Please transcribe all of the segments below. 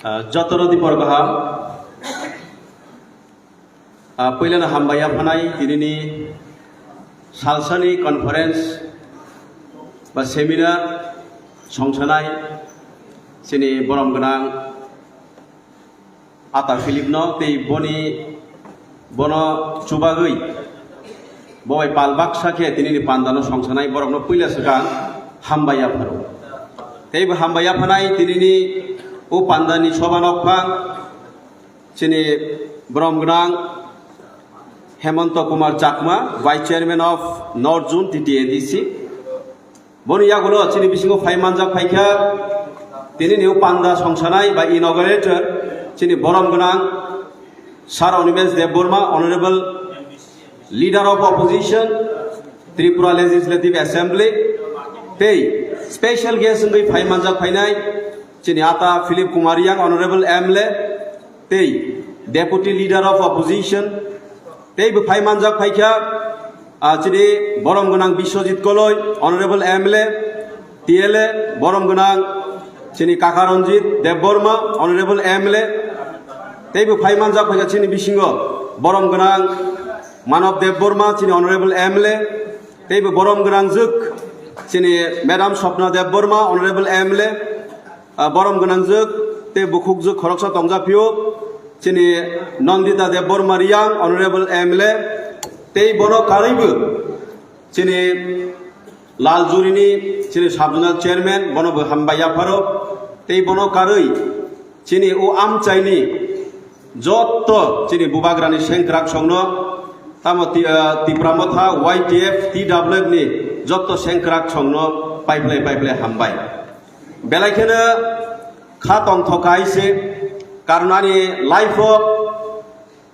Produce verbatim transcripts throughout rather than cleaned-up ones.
Ah, jotono dipor kaham. Ah, puilano hambai yaphanai tinini salsani conference ba seminar songsanai chini borom gwnang Ata Philip no tei boni, bono chubagwi bo bai pal baksa khe tinini panda no songsanai borok no puila swkang hambai yapharo. Tei bo hambai yaphanai tinini o panda ni soba nokphang chini borom gwnang Hemanta Kumar Chakma, Vice Chairman of North Zone T T A D C. Boni yagulo chini bisingo phai manjak phaikha, tini ni o panda songsanai ba inaugurator chini borom gwnang Sir Animesh Debbarma, Honorable Leader of Opposition, Tripura Legislative Assembly, tei special guest wngwi phai manjak phainai chini ata Philip Kumar Riyang, Honorable M L A, tei Deputy Leader of Opposition, tei bo phai manjak phaikha, ah, chini borom gwnang Biswajit Koloi, Honorable M L A, T L A, borom gwnang chini Kaka Ranjit Debbarma, Honorable M L A, tei bo phai manjak phaikha chini bisingo borom gwnang Manav Debbarma, chini Honorable M L A, tei bo borom gwnang jwk chini Madam Swapna Debbarma, Honorable M L A, ah, borom gwnang jwk tei bukhuk jwk khoroksa tongjaphio, chini Nandita Debbarma Riyang, Honorable M L A, tei bono karwibo chini Laljuri ni chini Sub Zonal Chairman, bono bo hambai yapharo, tei bono karwi chini o amchaini jotto chini bubagrani sengkrak songno, tamo Ti-, ah, Tipra Motha, Y T F, T W F ni jotto sengkrak songno paiplai paiplai hambai. Belai kheno kha tongthok hai se, karon ani life o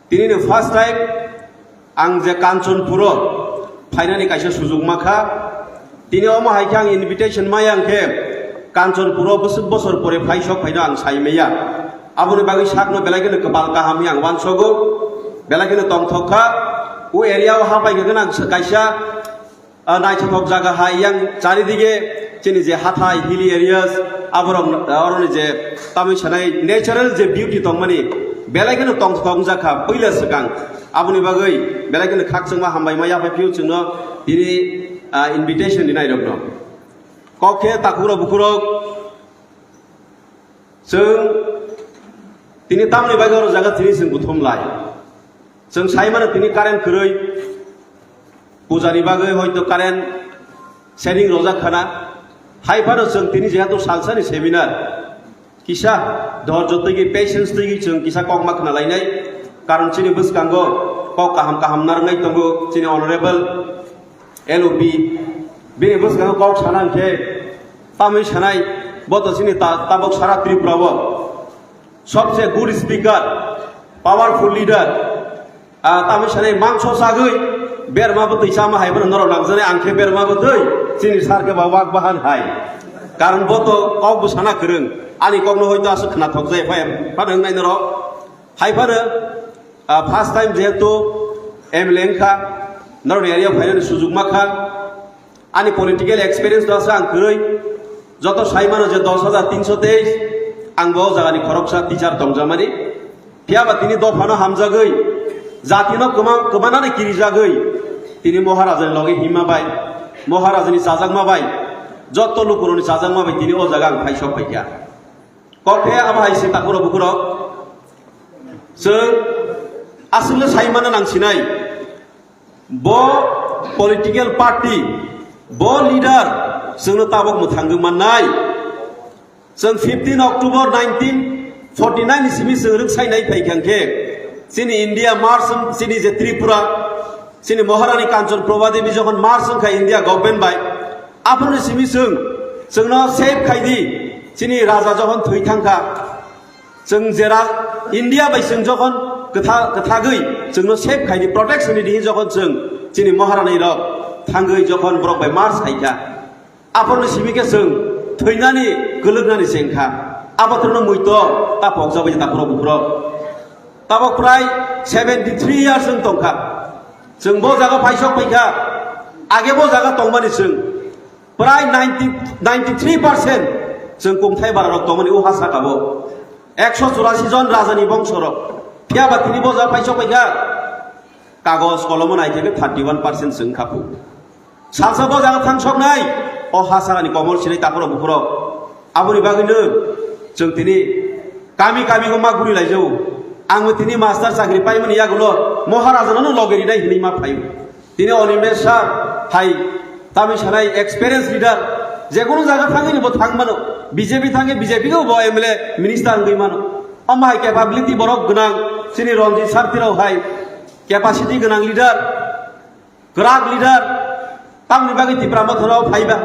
tini ni first time ang je Kanchanpuro phainani kaisa sujuk ma kha. Tini omo hai khe ang invitation maya hwnkhe Kanchanpuro bwswk bosor pore phai sok phaino ang sai maya. Aboni bagwi sakno belai kheno kwbal kaham hwnwi ang uansogo, belai kheno tongthok kha. O area o ha pai khe gwnang kaisa ah, naithothok jaga hai yang charidige chini je hathai, hilly areas, aborok, ah, oroni je tamwi sanai natural je beauty tongmani belai kheno tongthok wngjakha puila swkang. Aboni bagwi belai kheno khakchangma hambai ma yaphai phiyok chwngno tini, ah, invitation rinairokno. Kok khe takhukrok bukhurok, chwng tini tamni bagwi oro jaga tini chwng buthum lai. Chwng sai mano tini current kwrwi, pujani bagwi hoito current setting rojak khana. Hai phano chwng tini jehetu salsani seminar, kisa dhorjo twi, patience twi chwng kisa kokma khna lainai. Karon chini bwskango kok kaham kaham narwknai tongo chini honorable L O P, bini bwskango kok sana hwnkhe tamwi sanai, bo to chini ta-, tabok sara Tripura o sobse good speaker, powerful leader, ah, tamwi sanai mangso chagwi berma bwtwi chama hai bono norok nangjaknai, ang khe berma bwtwi chini sar khe ba wak bahan hai. Karon bo to kok bo sana kwrwng, ani kokno hoito aswk khnathok jai phai phano wngnai norok. Hai phano, ah, first time jehetu M L A wngkha, norokni area o phainani sujuk ma kha. Ani political experience no asa ang kwrwi, joto sai mano je dos hajar tinso teis, ang bo o jagani khoroksa teacher tongjamani. Phiya ba tini dophano hamjagwi, jatino kwma-, kwmanani kirijagwi, tini Maharajani loge himma bai, Maharajani chajakma bai, joto lukurokni chajakma bai tini o jaga ang phai sok phaikha. Kok khe abo hai se takhukrok bukhurok. Chwng aswkno sai mano nang sinai. Bo political party, bo leader chwngno tabok mwthangwi mannai. Chwng fifteen October nineteen forty nine ni simi chwng rwksainai phai kha khe, chini India March, chini je Tripura, chini Maharani Kanchan Prabha Devi jokhon March wngkha India government bai, aphano simi chwng, chwngno save khai di, chini raja jokhon thwi thangkha, chwng jera India bai chwng jokhon kwtha-, kwthagwi chwngno save khai di, protection ni di jokhon chwng chini Maharani rok thangwi jokhon borok bai March khai kha. Aphano simi khe chwng thwinani, kwlwknani se wngkha. Abotrono muito ta pokjagwi takhukrok bukhurok. Tabok prai seventy three years wng tongkha. Chwng bo jaga phaisok phaikha. Age bo jaga tongmani chwng prai ninety, ninety three percent chwng kungthai bararok tongmani o ha sakao. Ekso churasi jon rajani bongsorok. Phiya ba tini bo jaga paisok paikha. Kagoj kolomo naikhe thirty one percent se wngkha phu. Salsa bo jaga thangsoknai. O ha sagani komol sinai takhorok bukhurok. Aboni bagwino chwng tini kami kami go ma guri laijao. Ang bo tini master chakri paimani yagulo Maharajano no loge rinai hinwi ma phaio. Tini Animesh sir hai tamni sanai experience leader, je kono jaga thangwi bo thang mano, B J P thangwi B J P go bo M L A minister wngwi mano. Omo hai capability borok gwnang, chini Ranjit sir tirok hai capacity gwnang leader, kwrak leader, tamni bagwi Tipra Motha rok phaiba.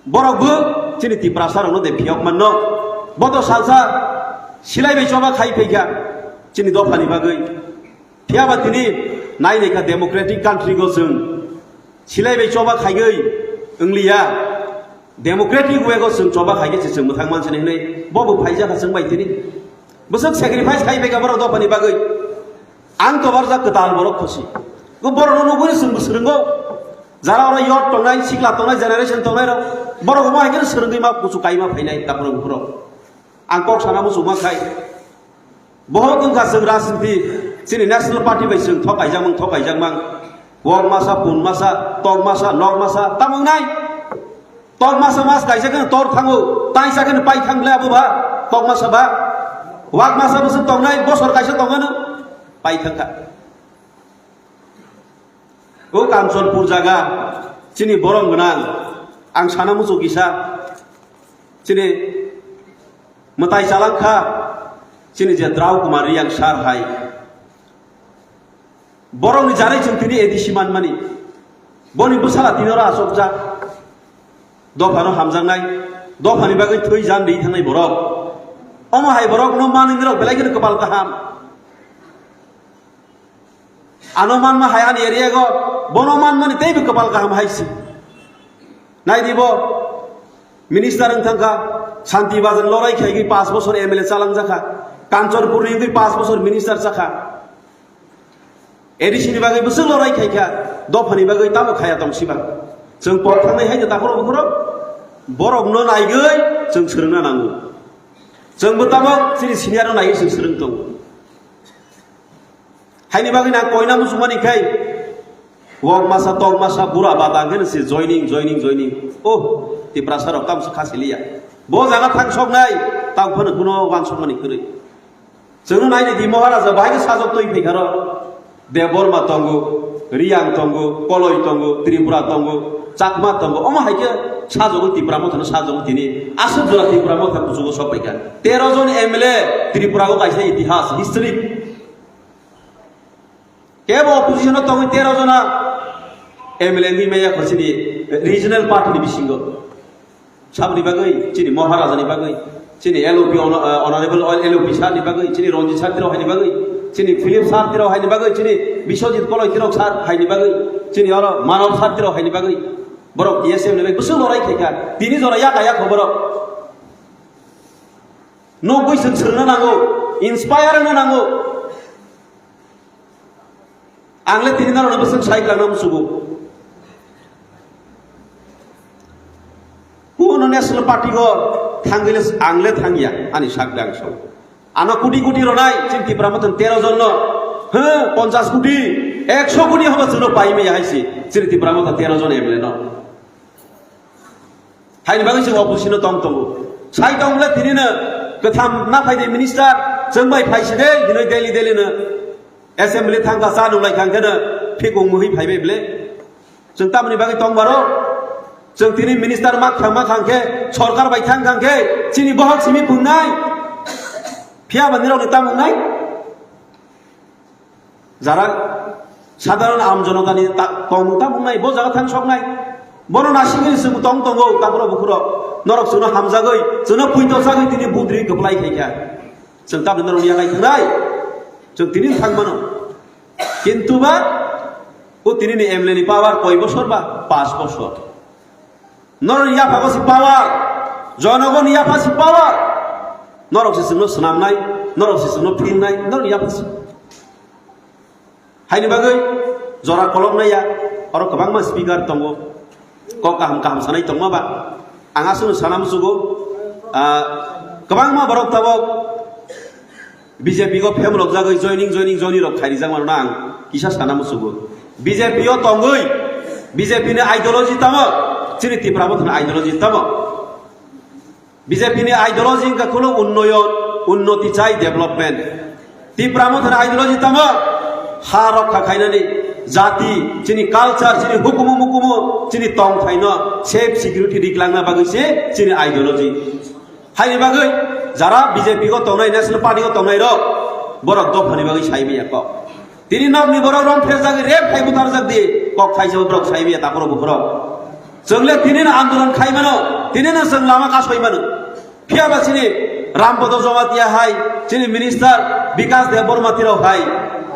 Borok bo chini Tiprasa rokno de phiyok manno. Bo to salsa silai bai choba khai phaikha chini dophani bagwi. Phiya ba tini nai naikha democratic country go chwng silai bai choba khaigwi wngliya. Democratic way go chwng choba khaigwi se chwng mwthang mansani hwnwi bo bo phaijak ha chwng bai tini. Bwswk sacrifice khai phaikha borok dophani bagwi. Ang tobar jak kwtal borok khosi. Go borok no nuguri chwng bwswrwngo. Jara oro yot tongnai, sikla tongnai, generation tongnai rok. Borok omo hai khe swrwngwi ma kuchu kaima phainai takhorok bukhurok. Ang kok sana muchungma khai. Bohok wngkha chwng rajniti chini national party bai chwng thok kaijakmang, thok kaijakmang. Wak masa, pun masa, tok masa, nok masa, tamo wngnai? Tok masa mas kaisa khe tor thango, taisa khe pai thang le abo ba. Tok masa ba. Wak masa bwswk tongnai, bosor kaisa tongmano pai thangkha. O Kanchanpur jaga chini borok gwnang, ang sana muchuk kisa, chini mwtai chalangkha, chini je Drau Kumar Riang sir hai. Borokni janai chwng tini A D C manmani. Boni bwsala tini oro achukjak. Dophano hamjaknai, dophani bagwi thwi jan ri thangnai borok. Omo hai borokno manwi norok belai kheno kwpal kaham. Ano manma hai ani area go, bono manmani teibo kwpal kaham hai si. Nai di bo, minister wng thangkha, Santi Bajan lorai khaigwi paanch bosor M L A chalangjakha, Kanchanpur ni wngwi paanch bosor minister chakha. A D C ni bagwi bwswk lorai khaikha, dophani bagwi tamo khaya tong siba. Chwng por thangnai hai takhorok bukhurok, borokno naigwi chwng swrwngna nango. Chwngbo tamo chini senior no naigwi chwng swrwng tongo. Haini bagwi nang koina muchungmani khai, wak masa, tok masa, bura bata hwnkhe se joining, joining, joining. Oh, Tiprasa rok tamo se khasiliya. Bo jaga thang soknai, tamo phano kuno wansukmani kwrwi. Chwngno naidi di Maharaja bahai khe sajok twi phaikha ro. Debbarma tongo, Riyang tongo, Koloi tongo, Tripura tongo, Chakma tongo. Omo hai khe sajogo Tipra Mothano sajogo tini. Aswk jora Tipra Motha kuchugo sok phaikha. Tero jon M L A Tripura o kaisa itihas, history. Kebo opposition o tongwi tero jona M L A wngwi maya kho chini regional party ni bisingo. Saboni bagwi, chini Maharaja ni bagwi, chini L O P hono-, eh, honorable L O P sir ni bagwi, chini Ranjit sir tirok haini bagwi, chini Philip sir tirok haini bagwi, chini Biswajit Koloi tirok sir haini bagwi, chini oro Manav sir tirok haini bagwi. Borok T S F ni bagwi bwswk lorai khaikha. Tini jora yaka yakho borok. Nugwi chwng swrwngna nango, inspire wngna nango. Ang le tini norokno bwswk sai kwlangna musugo. Kuno National Party go thangwi le ang le thangya, ani sak dang so. Ano kuti kuti ronai, chini Tipra Motha tero jon no, he, ponchas kuti, ekso kuti hobo chwngno pai maya hai si, chini Tipra Motha tero jon M L A no. Haini bagwi chwng opposition no tong tongo. Sai tong le tini no kwtham na phai de minister, chwng bai phai si de, hinoi Delhi, Delhi no assembly thang kha, cha nung lai kha, hwnkhe no phikung muhi phai bai ble. Chwng tamoni bagwi tong baro? Chwng tini minister ma kha, ma kha hwnkhe, sorkar bai thang kha hwnkhe, chini bohok simi pungnai. Phiya ba nirok ni tamung nai? Jara sadharon am jonotani ta-, tongmung tabuk nai, bo jaga thang sok nai. Bono nasigwi chwng tong tongo, takhorok bukhurok. Norok chwngno hamjagwi, chwngno puito sagwi tini budri kwplai khaikha. Chwng tabuk norok ya nai thang nai. Chwng tini thang mano. Kintu ba, o tini ni M L A ni power koi bosor ba? Panch bosor. Norokni yapha ko si power, jonogon yapha si power. Norok si chwngno swnamnai, norok si chwngno philnai, norokni yapha si. Haini bagwi jora koloknai ya, oro kwbangma speaker tongo, kok kaham kaham sanai tongma ba. Ang aswkno sana musugo, ah, Kwbangma borok tabok B J P go phemrok jagwi joining, joining, joining rok khairijakma rok ang kisa sana musugo. B J P o tongwi, B J P ni ideology tamo, chini Tipra Mothani ideology tamo. B J P ni ideology wngkha khulung unnoyon, unnoti chai, development. Tipra Mothani ideology tamo, ha rokha khainani, jati, chini culture, chini hukumu mukumu, chini tongthaino safe security riklangna bagwi se chini ideology. Haini bagwi jara B J P go tongnai, National Party go tongnai rok, borok dophani bagwi sai manya kok. Tini nokni borok rom pherjak, rep khai butarjak di, kok thaisa borok sai manya takhurok bukhurok. Chwng le tini no andolon khai mano, tini no chwng lama kasoi mano. Phiya ba chini Rampodo Jamatia hai, chini minister Bikas Debbarma tirok hai,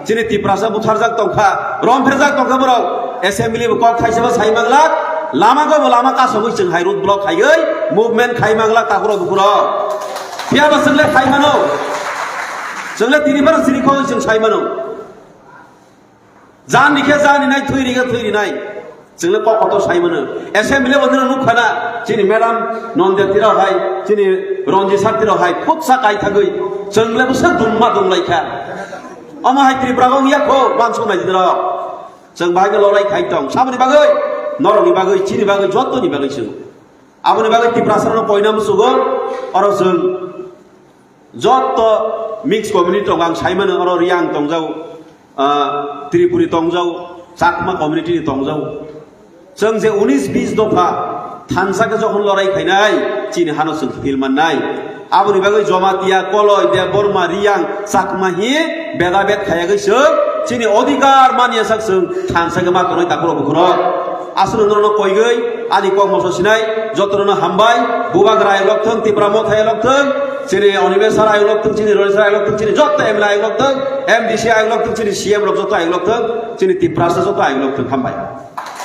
chini Tiprasa butharjak tongkha, rom pherjak tongkha borok, assembly bo kok thaisa bo sai manglak, lama go bo lama kasogwi chwng hai road block khaiwi movement khai manglak takhurok bukhurok. Phiya ba chwng le khai mano, chwng le tini phano chini kok chwng sai mano. Jani khe jani nai, thwi ri khe thwi ri nai. Chwng le kok kotor sai mano. Assembly bo nino nukha na, chini madam Nondia tirok hai, chini Ranjit sir tirok hai, phutsa kai thagwi. Chwng le bwswk dungma dunglaikha. Omo hai Tripura go wngya kho, wansuk nai dirok. Chwng bahai khe lorai khai tong. Saboni bagwi, norokni bagwi, chini bagwi, jottoni bagwi chwng. Aboni bagwi Tiprasa no koina musugo, oro chwng jotto mix community tongo, ang sai mano oro Riang tongjago, ah, Tripuri tongjago, Chakma community ni tongjago. Chwng je unis bis dopha thansa khe jokhon lorai khainai, chini hano chwng feel mannai. Aboni bagwi Jomatia, Koloi, Debbarma, Riang, Chakma hi beda bed khayagwi chwng chini odhikar manya sak chwng thansa khe ma tonwi takhurok bukhurok. Aswk norokno koigwi ani kok moso sinai jotono hambai, Bubagra ayok thung, Tipra Motha ayok thung, chini Animesh sir ayok thung, chini Roni sir ayok thung, chini jotto M L A ayok thung, M D C ayok thung, chini C M rok jotto ayok thung, chini Tiprasa jotto ayok thung, hambai.